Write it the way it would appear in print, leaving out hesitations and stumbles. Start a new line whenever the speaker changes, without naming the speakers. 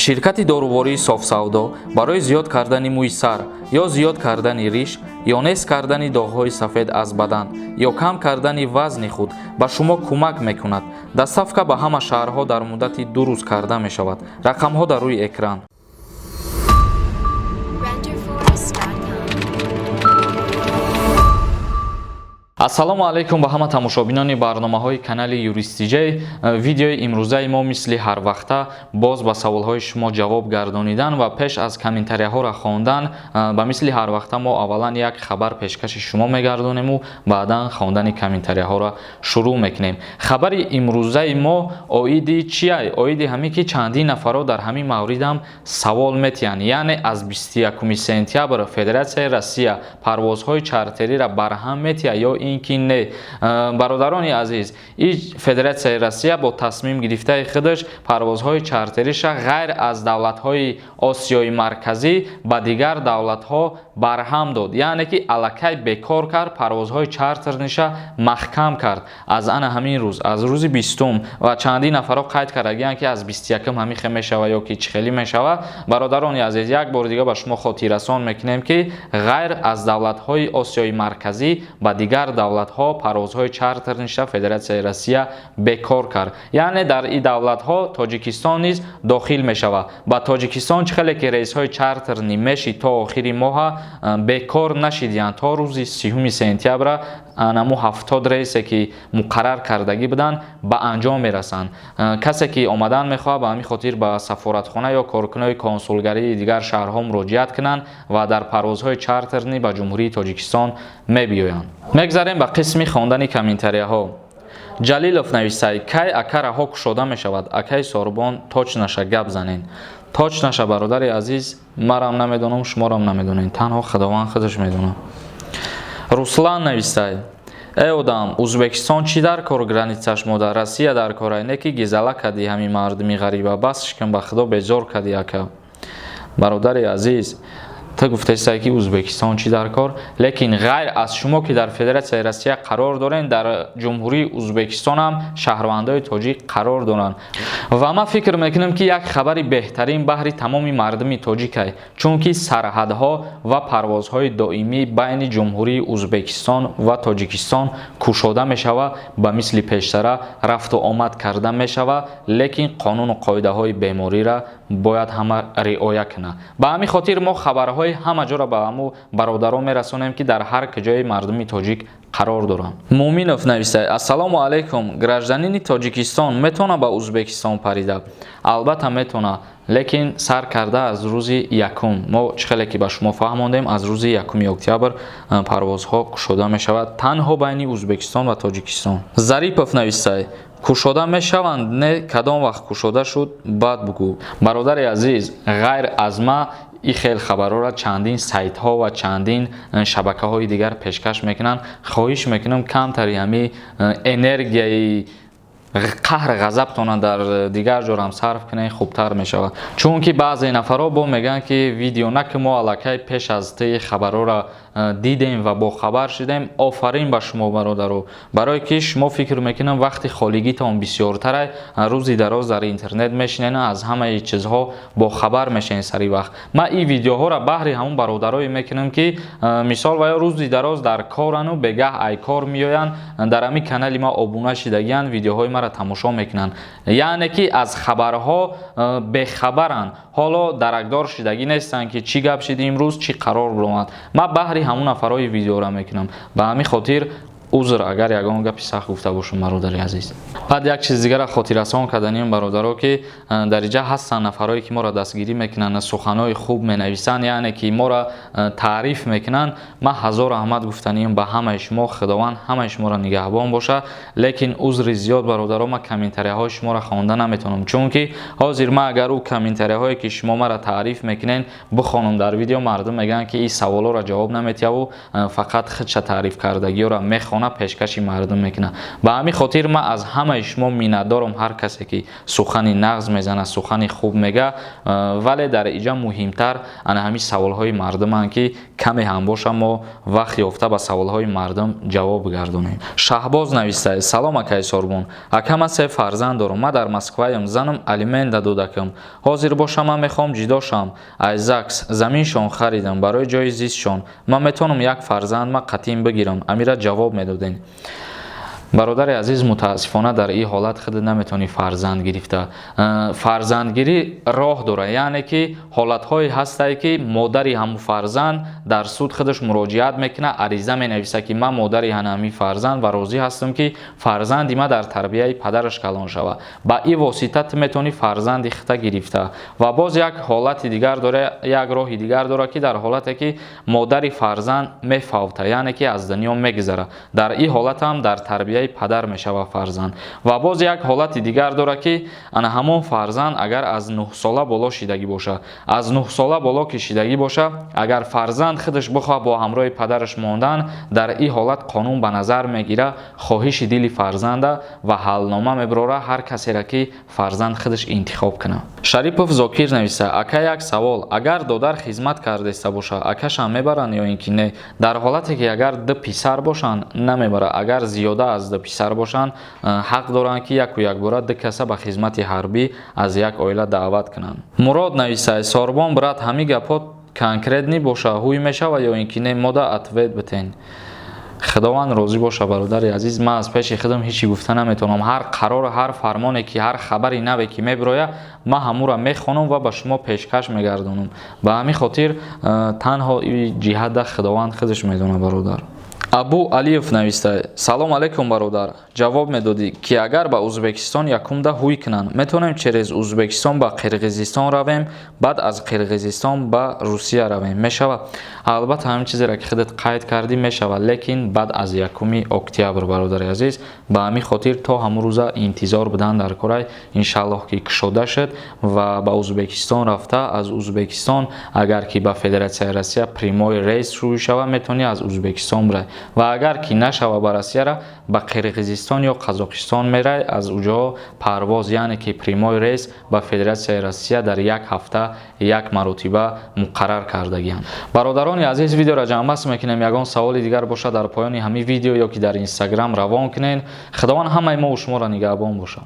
Ширкати дорувории Софсавдо барои зиёд кардани мӯи сар ё зиёд кардани риш ё нест кардани доғҳои сафед аз бадан ё кам кардани вазни худ ба шумо кӯмак мекунад. Доставка ба ҳама шаҳрҳо дар муддати 2 рӯз карда мешавад. Рақамҳо дар рӯи экран.
Renderforest.com.
Ассалому алайкум ба ҳама тамошобинони барномаҳои канали Юристиҷей. Видеои имрӯзаи мо мисли ҳарвақта боз ба саволҳои шумо ҷавоб гардонидан ва пеш аз комментарияҳоро хондан, ба мисли ҳарвақта мо аввалан як хабар пешкаши шумо мегардонему баъдан хондани комментарияҳоро шурӯъ мекунем. Хабари имрӯзаи мо оиди чиай? Оиди ҳамин ки чандин нафарро дар ҳамин мавридам савол метиҳанд, яъне аз 21 сентябр Федератсияи Россия парвозҳои чартериро барҳам метиҳад ё ин ки не? Бародарони азиз, и Федератсияи Россия бо тасмим гирифтаи худаш парвозҳои чартериша ғайр аз давлатҳои Осиёи Марказӣ ба дигар давлатҳо барҳам дод, яъне ки аллакай бекор кард, парвозҳои чартерниша маҳкам кард аз ана ҳамин рӯз, аз рӯзи 20-ум. Ва чандин нафарро қайд кардагиянд, ки аз 21-ум ҳамин хел мешава ё ки чӣ хелӣ мешава. Бародарони азиз, як бори дига ба шумо хотиррасон мекунем, ки ғайр аз давлатҳои Осиёи Марказӣ ба дигар давлатҳо парвозҳои чартерниша Федератсияи Россия бекор кард, яъне дар ин давлатҳо Тоҷикистон низ дохил мешавад. Ба Тоҷикистон чӣ хеле ки рейсҳои чартерни мешид, то охири моҳа бекор нашидиянд. То рӯзи 30 сентябра наму 70 рейсе ки муқаррар кардагӣ буданд, ба анҷом мерасанд. Касе ки омадан мехоҳад, ба ҳамин хотир ба сафоратхона ё коркунои консулгарии дигар шаҳрҳо муроҷиат кунанд ва дар парвозҳои чартернӣ ба Ҷумҳурии Тоҷикистон мебиёянд. Мегзарем ба қисми хондани комментарияҳо. Ҷалилов нависай: «Кай, ака, раҳо кушода мешавад? Акаи Сорбон, точно ша гап занен». Точно ша, бародари азиз, марам намедонам, шуморам намедонем, танҳо Худованд худаш медонад. Руслан нависай: «Э одам, Узбекистон чӣ дар кор, граница ш мода Россия дар корай, не ки гизала кади ҳамин мардуми ғариба, бас шикан, ба Худо, безор кади, ака». Бародари азиз, ту гуфтестай, ки Узбекистон чӣ дар кор, лекин ғайр аз шумо, ки дар Федератсияи Россия қарор дорем, дар Ҷумҳурии Узбекистон ҳам шаҳрвандои тоҷик қарор доранд. Ва ман фикр мекунам, ки як хабари беҳтарин баҳри тамоми мардуми тоҷикай, чунки сарҳадҳо ва парвозҳои доимӣ байни Ҷумҳурии Узбекистон ва Тоҷикистон кушода мешавад, ба мисли пештара рафту омад карда мешавад, лекин қонуну қоидаҳои бемориро бояд ҳама риоя кунад. Ба ҳамин хотир мо хабарҳои ҳама ҷоро ба ҳаму бародарон мерасонем, ки дар ҳар куҷои мардуми тоҷик қарор доранд. Муъминов нависад: «Ассалому алайкум, гражданини Тоҷикистон метавонад ба Узбекистон парида?» Албатта, метавонад, лекин сар карда аз рӯзи якум. Мо чӣ хеле ки ба шумо фаҳмондем, аз рӯзи 1 октябр парвозҳо кушода мешавад танҳо байни Узбекистон ва Тоҷикистон. Зарипов нависад: «Кушода мешаванд, не? Кадом вақт кушода шуд, баъд бугӯ». Бародари азиз, ғайр аз ма ин хел хабарҳоро чандин сайтҳо ва чандин шабакаҳои дигар пешкаш мекунанд. Хоҳиш мекунам, камтари ҳами энергияи қаҳр ғазабтона дар дигар ҷорам сарф кунед, хубтар мешавад, чунки баъзе нафарҳо бо мегӯянд, ки видео наки мо аллакай пеш аз ти хабарҳоро дидем ва бохабар шудем. Офарин ба шумо, бародаро, барое ки шумо, фикр мекунам, вақти холигитон бисёртарай, рӯзи дароз дар интернет мешинед, аз ҳамаи чизҳо бохабар мешавед сари вақт. Ман ин видеоҳоро баҳри ҳамон бародарое мекунам, ки мисол ва ё рӯзи дароз дар корану бегаҳ ай кор меоянд, дар ҳамин канали ма обуна шидагиянд, видеоҳои маро тамошо мекунанд, яъне ки аз хабарҳо бехабаранд, ҳоло даракдор шидагӣ нестанд, ки чӣ гап шид имрӯз, чӣ қарор баромад. Ман баҳри ҳамон нафарҳои видеоро мекунам. Ба ҳамин хотир узр, агар ягон гапи сахт гуфта бошам, бародари азиз. Баъд як чиз дигара хотиррасон карданем, бародаро, ки дар инҷа ҳастанд нафарҳое, ки моро дастгирӣ мекунанд, суханҳои хуб менависанд, яъне ки моро таъриф мекунанд. Ман ҳазор раҳмат гуфтанием ба ҳамаи шумо, Худованд ҳамаи шуморо нигаҳбон бошад. Лекин узри зиёд, бародаро, ман комментарияҳои шуморо хонда наметавонам, чунки ҳозир ман агар ӯ комментарияҳое, ки шумо маро таъриф мекунед, бихонам дар видео, мардум мегӯянд, ки ин саволҳоро ҷавоб наметиҳаву фақат худша таъриф кардагиёро мехонад. Сафедхона пешкаши мардум мекунад. Ба ҳамин хотир ман аз ҳамаи шумо миннатдорам, ҳар касе ки сухани нағз мезанад, сухани хуб мега, вале дар иҷа муҳимтар ана ҳамин саволҳои мардуманд, ки каме ҳам боша, мо вақт ёфта ба саволҳои мардум ҷавоб гардонем. Шаҳбоз нависад: «Салом, акаи Сорбон. Ака, ман се фарзанд дорам, ман дар Москваям, занам алимента додакам. Ҳозир боша, ман мехоҳам ҷудо шавам аз ЗАГС, заминшон харидам барои ҷои зистшон. Ман метавонам як фарзандма қатъин бигирам? Амира ҷавоб медодем». Бародари азиз, мутаассифона, дар ин ҳолат худ наметавонӣ фарзанд гирифта. Фарзандгирӣ роҳ дорад, яъне ки ҳолатҳое ҳастае, ки модари ҳамун фарзанд дар суд худаш муроҷиат мекунад, ариза менависад, ки ман модари ҳамин фарзанд ва розӣ ҳастам, ки фарзанди ман дар тарбияи падараш калон шавад. Ба ин восита ту метавонӣ фарзанди худта гирифта. Ва боз як ҳолати дигар дора, як роҳи дигар дорад, ки дар ҳолате ки модари фарзанд мефавта, яъне ки аз дунё мегузарад, дар ин ҳолат ҳам дар тарбияи падар мешавад фарзанд. Ва боз як ҳолати дигар дорад, ки ана ҳамон фарзанд агар аз 9 сола боло шидагӣ боша, аз 9 сола боло ки шидагӣ боша, агар фарзанд худаш бихоҳад бо ҳамроҳи падараш мондан, дар ин ҳолат қонун ба назар мегирад хоҳиши дили фарзанда ва ҳалнома мебарорад, ҳар касеро ки фарзанд худаш интихоб кунад. Шарипов Зокир нависа: «Ака, як савол: агар додар хизмат кардаиста боша, акашам мебаранд ё ин ки не?» Дар ҳолате ки агар ду писар бошанд, намебарад. Агар зиёда аз ду писар бошанд, ҳақ доранд, ки яку якбора ду каса ба хизмати ҳарбӣ аз як оила даъват кунанд. Мурод нависа: «Сорбон брат, ҳамин гапҳо конкретный боша, ҳуй мешава ё ин ки не? Мода ответ битен». Худованд розӣ боша, бародари азиз. Ман аз пеши худам ҳечи гуфта наметавонам. Ҳар қарору ҳар фармоне ки, ҳар хабари наве ки мебирояд, ман ҳамура мехонам ва ба шумо пешкаш мегардонам. Ба ҳамин хотир танҳо ҷиҳатда Худованд худаш медонад, бародар. Абу Алиев нависта: «Салом алейкум, бародар. Ҷавоб медодӣ, ки агар ба Узбекистон якумда ҳуй кунанд, метавонем через Узбекистон ба Қирғизистон равем, баъд аз Қирғизистон ба Русия равем, мешавад?» Албатта, ҳамин чизеро ки худат қайд кардӣ, мешавад, лекин баъд аз 1 октябр, бародари азиз. Ба ҳамин хотир то ҳамун рӯза интизор будан дар корай. Иншааллоҳ, ки кушода шуд ва ба Узбекистон рафта, аз Узбекистон агар ки ба Федератсияи Россия прямой рейс шурӯъ шавад, метавонӣ аз Узбекистон бирай. Ва агар ки нашава, ба Россияра ба Қирғизистон ё Қазоқистон мерай, аз уҷо парвоз, яъне ки прямой рейс ба Федератсияи Россия дар як ҳафта як маротиба муқаррар кардагианд. Бародарони азиз, видеоро ҷамъбаст мекунем. Ягон саволи дигар бошад, дар поёни ҳамин видео ё ки дар Инстаграм равон кунед. Худованд ҳамаи мову шуморо нигаҳбон бошад.